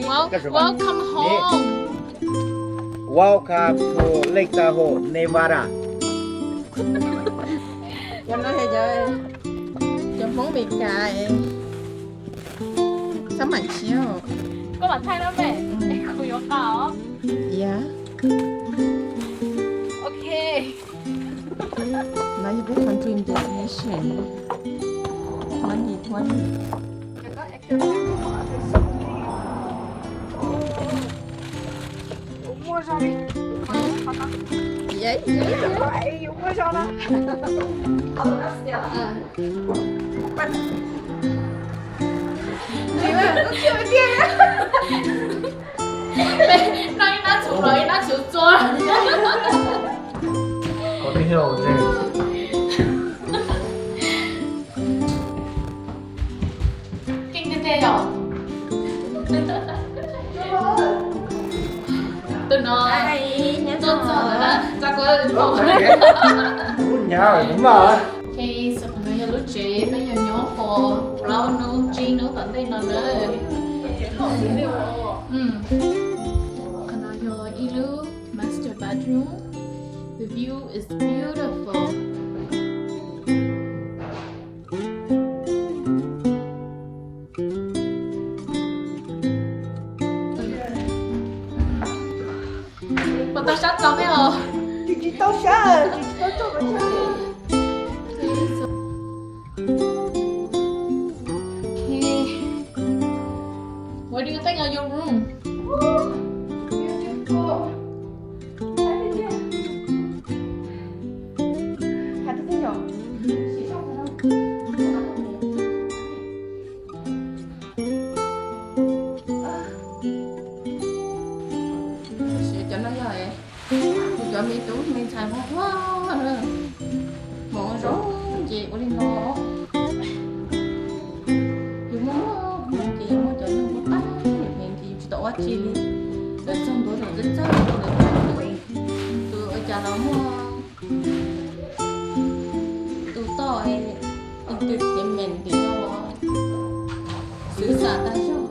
Wel, welcome home. Welcome to Lake Tahoe, Nevada. Cov no yog cov, cov Hmoob Amelikas xab maim tshiab. Koj mam thaij na me, es kuv yuav qa os. Yeah. Ok. Nó yog peb country destination. Thuav nim, thuav nim. No ib nab txhuv los ib nab txhuv txua. Keej tiag tiag yom. Tus no tuaj txog lawm na, txog kuv. Lub nyab mas. Ok, so qhov no yog lub tsev peb yog nyob hauv plaub hnub tsib hnub tom ntej no na. Qhov no yog ib lub master bedroom. The view is beautiful. Puas tau sab txog thiab os? Tsis tsis tau sab, tsis tsis tau txog. Okay. What do you think of your room? Cov no yog kuv cov me tub me ntxhais hlob hlob na, hmoov zoo ces ua li no. Yus muaj hmoov ces yus muaj cov nyuj muaj tab yus pheej ces yus tsis tau ua tsi li. Lawv txog ntua thaum txawj txawj lawv tus ua cas los muaj tus toj entertainment tim no los xwv xam tag zog.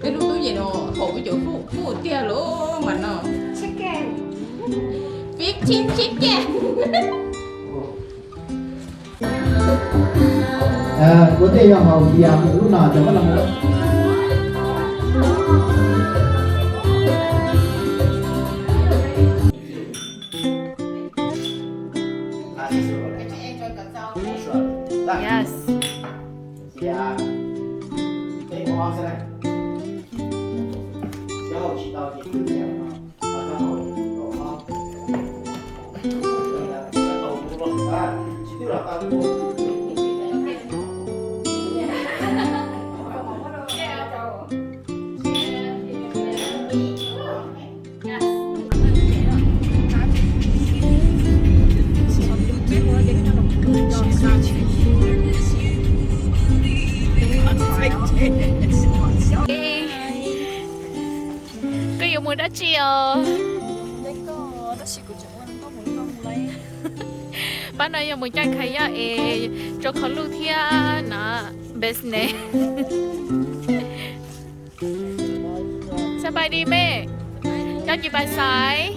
Peb lub tub yees no haum peb cov fuj fuj tiag lawm mas no. Fifteen chicken. Ua ntej yog haus bia lub no cov koj los. Yes. Koj yuav mus dab tsi os? Pab no yog mus caij kayak es rau khau luj thiab na, business. สบายดีแม่ Coj cia pais xaiv.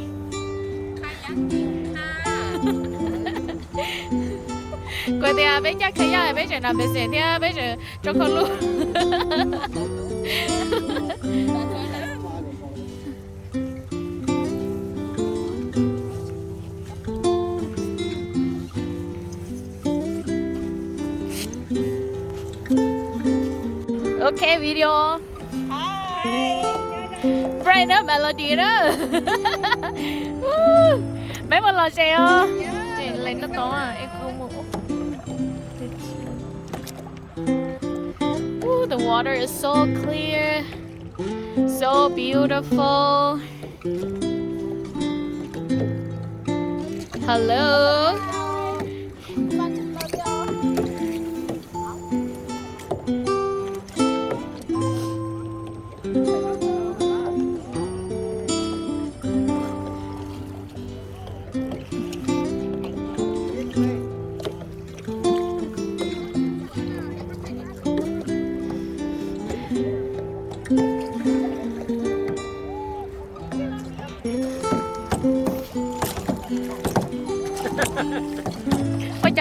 Kuv tias peb caij kayak peb tseem nram business thiab peb tseem rau khau luj. Ok video. Bright na, Melody na. Peb mus los tsev os. Tseem lees noj tod es kuv mus. Ooh, the water is so clear, so beautiful. Hello.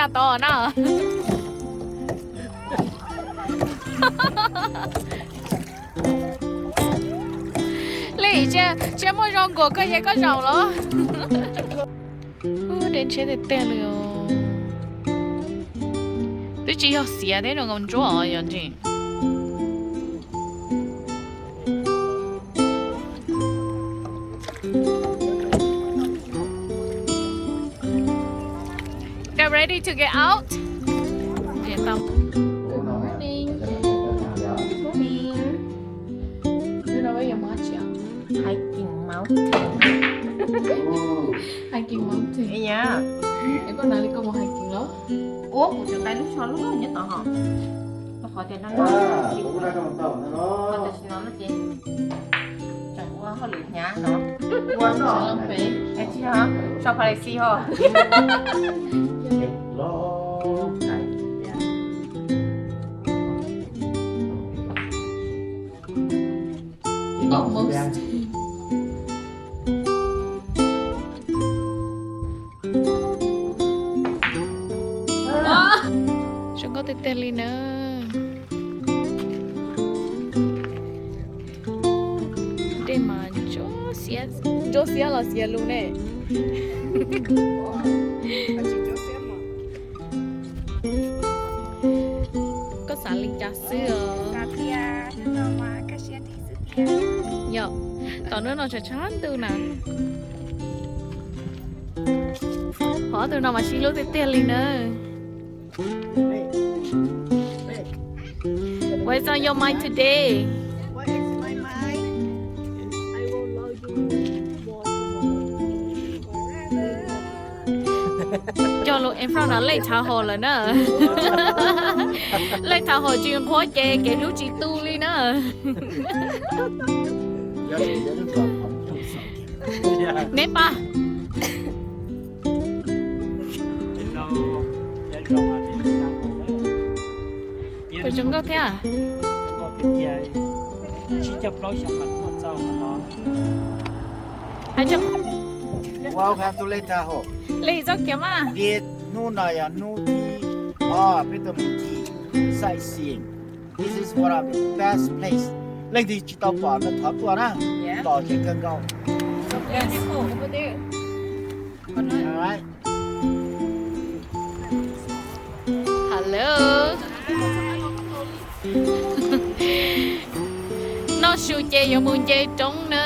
Tau na. Li, tsiab muaj zoo nkaus koj ces koj zaum los. Ub, dej ntshiab tiag tiag li os. Twb tsis yog xiav thiab, zoo nkaus ntsuab os yog ntsis. Get ready to get out. Good morning. Good morning. Hiking mountain. Hiking mountain. Es koj hnav li koj mus hiking los? Ua kuv tseem nqa lub tsho loj loj nyob tod ho. Rau qhov tias no no, tam sim no no ces tseem ua hauj lwm hnyav no. Ua no, es tsis yog so pha lej xi ho. Almost. Zoo nkauj tiag tiag li na. Dej mas ntsuab xiab los xiav lus ne. Koj xav li cas xwb os? Yog, tom hnub no tshav tshav ntuj na. Qhov tus no mas sib hlub tiag tiag li na. What's on your mind today? Cog lus in front no lej thav hom lawm na. Lej thav hom tsis nqhuab ces kev hlub tsis tu li na. Neb pab. Kuv zoo nkauj thiab. Hais tso. Welcome to Lake Tahoe. Li txoj kiv mas. Hnub no yog hnub thib ob peb tuaj mus ncig sightseeing. This is one of the best place. Leej twg tsis tau pom no thov tuaj na. Los ces kawg nkaus. Alright. Hello. Noj su ces yuav mus nce roob na.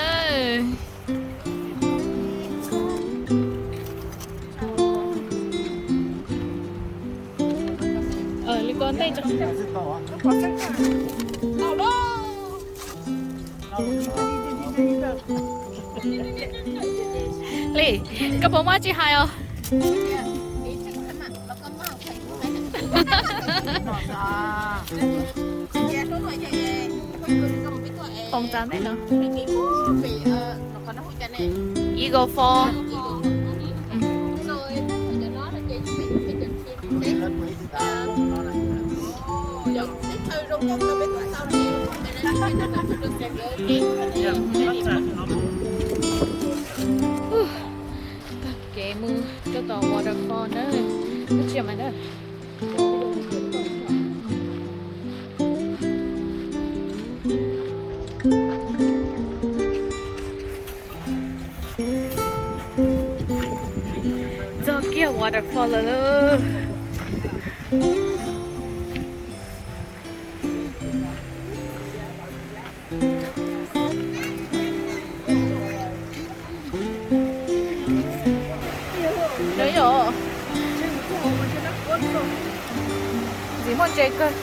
Li ko ntej. Li, koj puas muaj tsis hais os? Pom txav ntej no. Eagle Fall. Tag kev mus rau tom waterfall na. Ub, tsis yog mas na. Txog kiag waterfall lawm. Ntxiv muaj ntses kawg.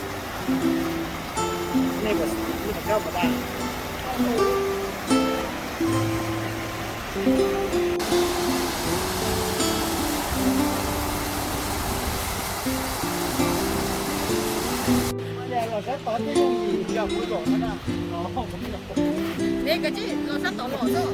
Neb koj tsis los sab tod los xwb.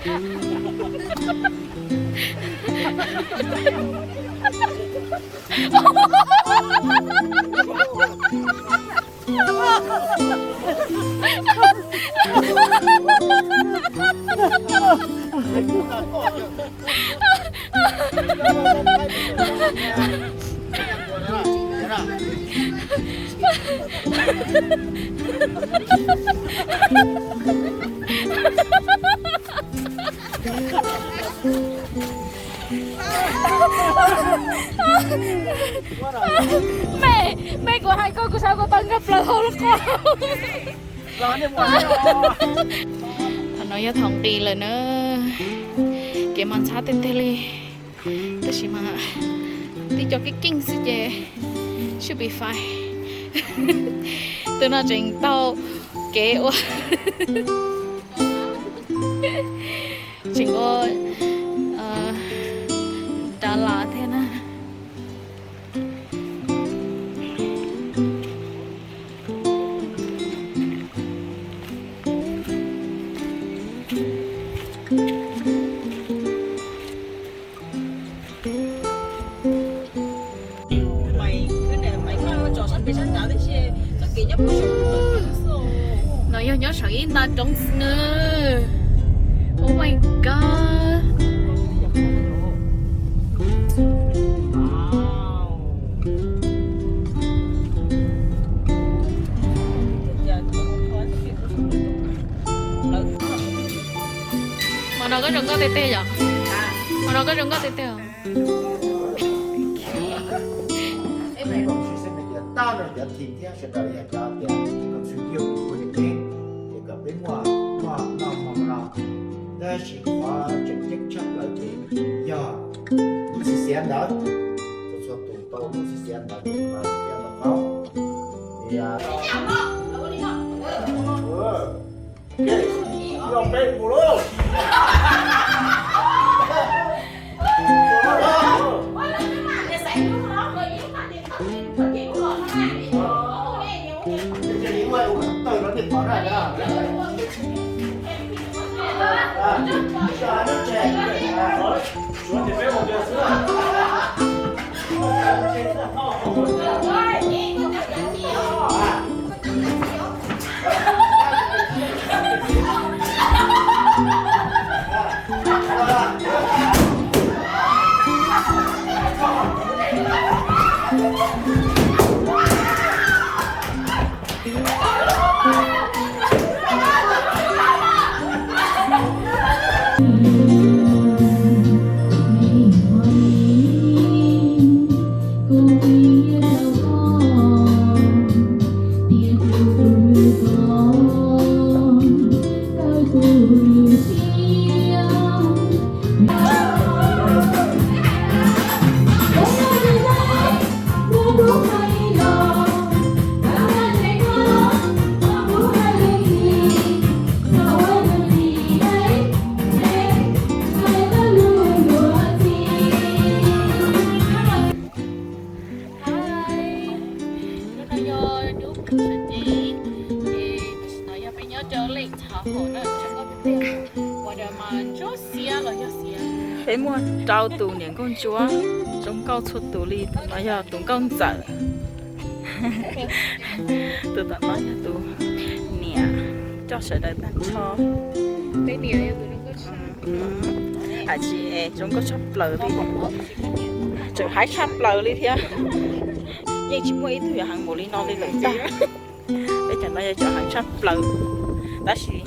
Mej, mej, kuv hais koj, kuv xav kuv tau nkag plaws hauv lub qab. Thaum no yog thaum nqis lawm na, kev mas ntxhab tiag tiag li, tab sis mas tib co keej keej xwb ces should be fine. Tus no tseem taug kev ua, tseem ua dav las thiab na. No yog nyob saum ib nta roob xwb nawb. Oh my God. Hmo no koj zoo nkauj tiag tiag yom? Hmo no koj zoo nkauj tiag tiag. Tab no cov thim thiab sawv daws yog cov tias kom txhwm yug ua niam tsev, ces kom peb muaj noj mov no. Tab sis qhov tseem ceeb tshaj plaws ces yog lub xiv xiav ntawd, txhua txhua tus tau lub xiv xiav ntawd mas thiaj li qab. Hnub no yog hnub sawv cev, ces tam sim no yog peb nyob rau lej txhav hom na, zoo nkauj tiag tiag. Ua das mas ntsuab xiab los yog xiab. Peb muaj rau tus niam nkauj ntsuab zoo nkauj txhua tus li. Tus no yog tus nkauj ntxawm. Tus tom no yog tus niam coj sawv daws tag nrho. Hais tsis zoo nkauj tshaj plaws li, tseem haib tshaj plaws li thiab. Yeej tsis muaj ib tug yuav heev npaum li no li lawm ntag. Peb cov no yog cov heev tshaj plaws, tab sis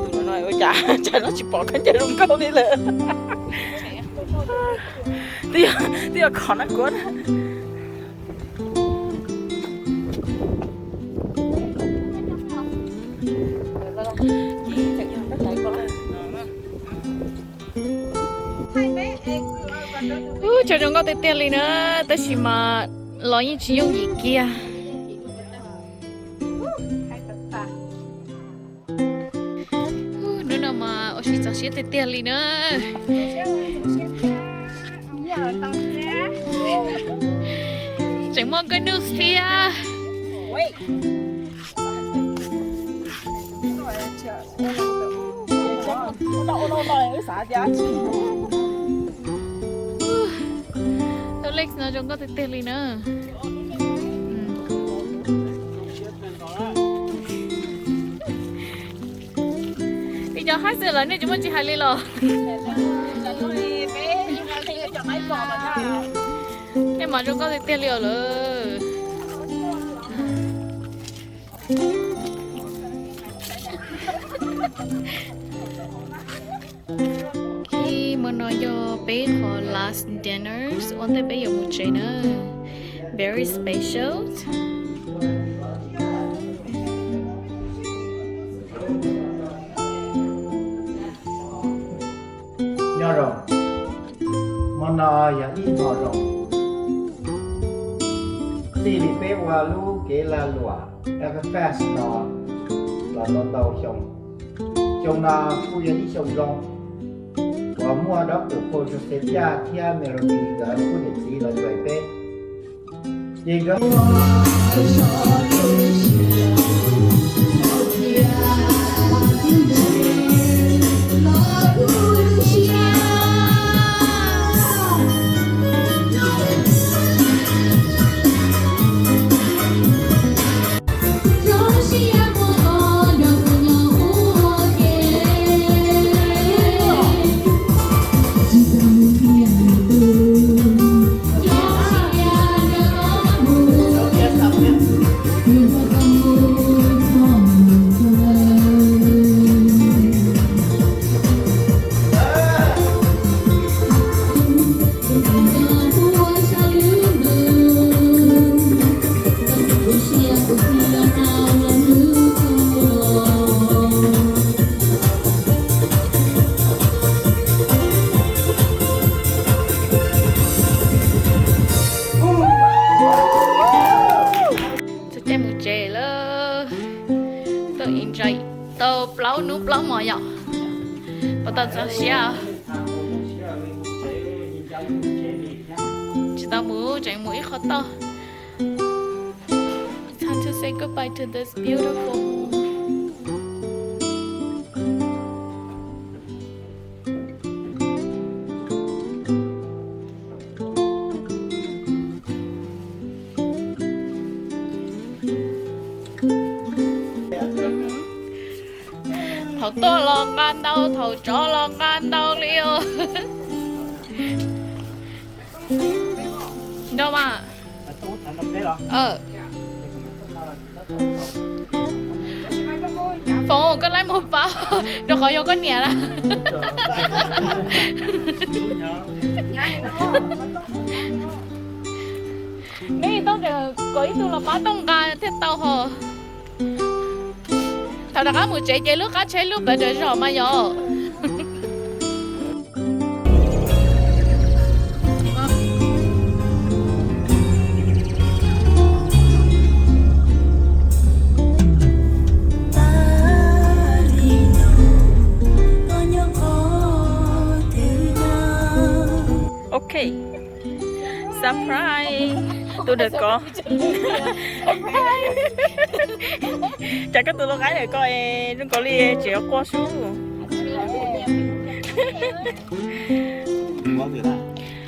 tus no ua cas tsam no tsis pom khaub ncaws zoo nkauj li lawm. Twb yog khov na kuv na. Ub, tsav zoo nkauj tiag tiag li na, tab sis mas los yeej tsis yooj yim kiag. Hnub no mas ua si txaus siab tiag tiag li na. Tseem muaj good news thiab. Tus Lex no zoo nkauj tiag tiag li na. Ib co hais xwb los nej tsis muaj tsis hais li los. Nej mas zoo nkauj tiag tiag li os lawm. Hmo no yog peb qhov last dinners ua ntej peb yuav mus tsev na. Very special. Nyob zoo, hmo no yog ib hmo zoo. Txij li peb ua lub kev lag luam Elka Fest no los tau ntau xyoo, xyoo no kuj yog ib xyoo zoo uas muaj dob tus Pov Xyooj Xeeb Yaj thiab Melody nkawd lub niam txiv los ncaim peb. Ces nkawd Txog caij mus tsev lawm. Tau enjoy tau plaub hnub plaub hmos yom. Puas tau txaus siab? Tsis tau mus, tseem mus ib qho toj. It's time to say goodbye to this beautiful home. Thaum tuaj los nqa ntau, thaum tso los nqa ntau li os. Nrog mas. Foom, koj laib mus paub, rau qhov yog koj niam na. Neb tau kom ib tug los pab tau nqa thiaj tau ho. Thaum rov qab mus tsev ces lub qab tsheb lub pawv daws zog mas yog. Ok. Surprise. Tus dawm kov. Cas koj tus lau qaib dawm kov es zoo nkaus li tseem yuav quaj sub.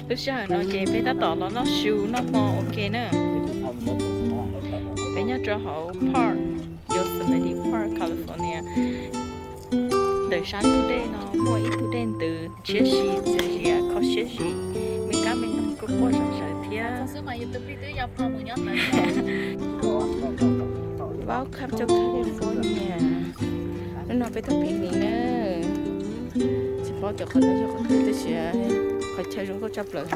Lub sij hawm no ces peb tab tom los noj su noj hmo ua ke na. Peb nyob rau hauv park, Yosemite Park, California. Ntawm sab ntug dej no muaj ib tug dej ntws tshiab si, txias zias kho siab zim, me kab me noog kuj quaj zom zaws thiab. Welcome to California. Hnub no peb tuaj picnic na. Tsis paub tias qhov no yog qhov twg tab sis qhov chaw zoo nkauj tshaj plaws.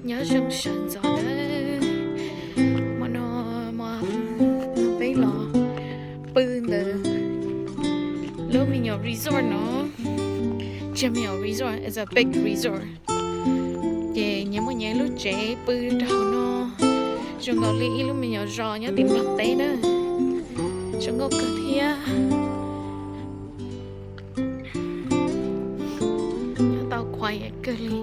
Nyob zoo sawv ntxov nawb. Hmo no, hmo no peb los pw ntawm lub me nyuam resort no. Tsis yog me nyuam resort, it's a big resort. Ces nyias muaj nyias lub tsev pw rau hauv no, zoo nkaus li ib lub me nyuam zos nyob tim Nplog teb na. Zoo nkauj kawg thiab. Nyob tau quiet kawg li.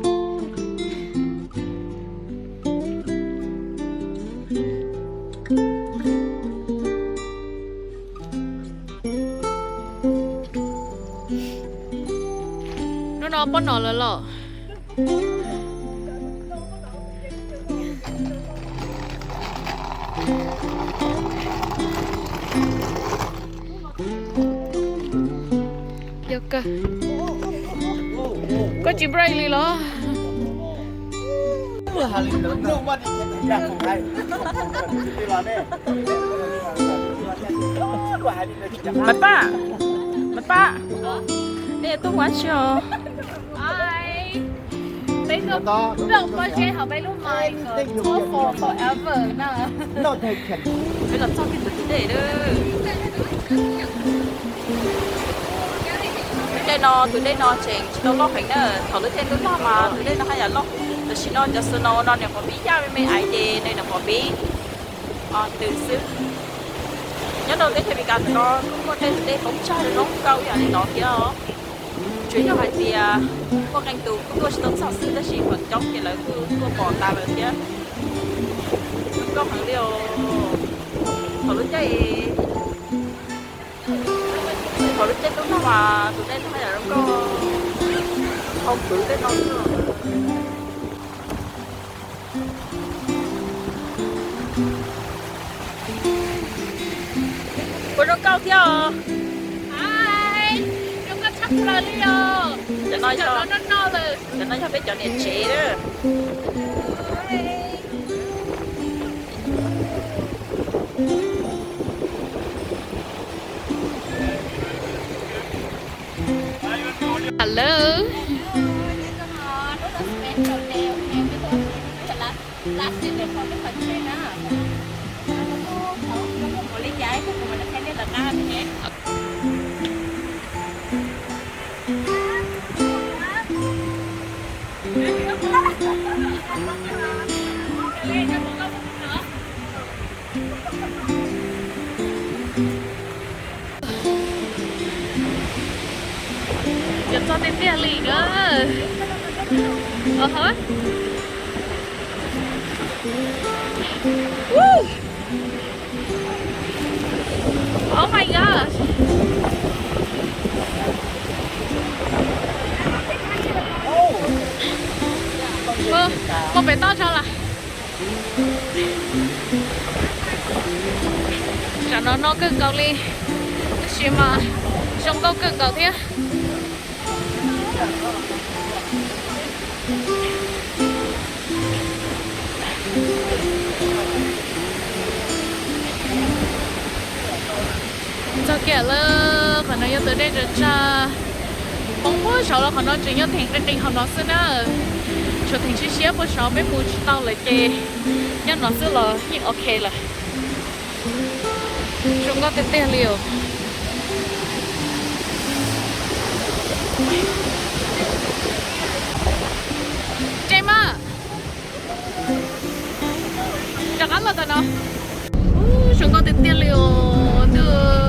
Poj no lawm los. Yog kawg. Koj tsis break li los? Maiv Paj, Maiv Paj, nej tuaj ua dab tsi os? Peb tuaj npog pob zeb hauv peb lub mind, forever na. Peb los txog kiag ntawm tus dej lawm. Tus dej no, tus dej no tseem tsis tau loj heev na, thaum lub caij ntuj nag mas tus dej no haj yam loj. Tam sim no cov snow no nws qhuav pib yaj me me aiv ces nws nws qhuav pib ntws xwb. Nyob rau teb chaws Amelikas no kuj muaj tej tus dej poob tsag zoo nkauj ib yam li no thiab os. Tsuas yog hais tias muaj qee tus kuj tuaj tsis tau txog xwb, tab sis feem coob ces lawv kuj tuaj pom tas lawm thiab. Zoo nkauj heev li os. Thaum lub caij, thaum lub caij ntuj nag mas tus dej no haj yam zoo nkauj, hau kwv tej no xwb. Ua zoo nkauj thiab os. Zoo nkauj tshaj plaws li os. Cov no yog, cov no yog peb cov niam tsev na. Hello. Yuav txog tiag tiag li na. Oh my gosh. Mus pem toj tso lawm. Tsam no no kawg nkaus li, tab sis mas zoo nkauj kawg nkaus thiab. Txog kiag lawm, qhov no yog tus dej tsav tsag. Poob puag saud los qhov no tseem nyob theem qis qis hauv no xwb na. Tshuav theem siab siab puag saud peb mus tsis tau lawm ces nyob no xwb los yeej ok lawm. Zoo nkauj tiag tiag li os. Tseem mas rov qab los tam no. Zoo nkauj tiag tiag li os ntuj.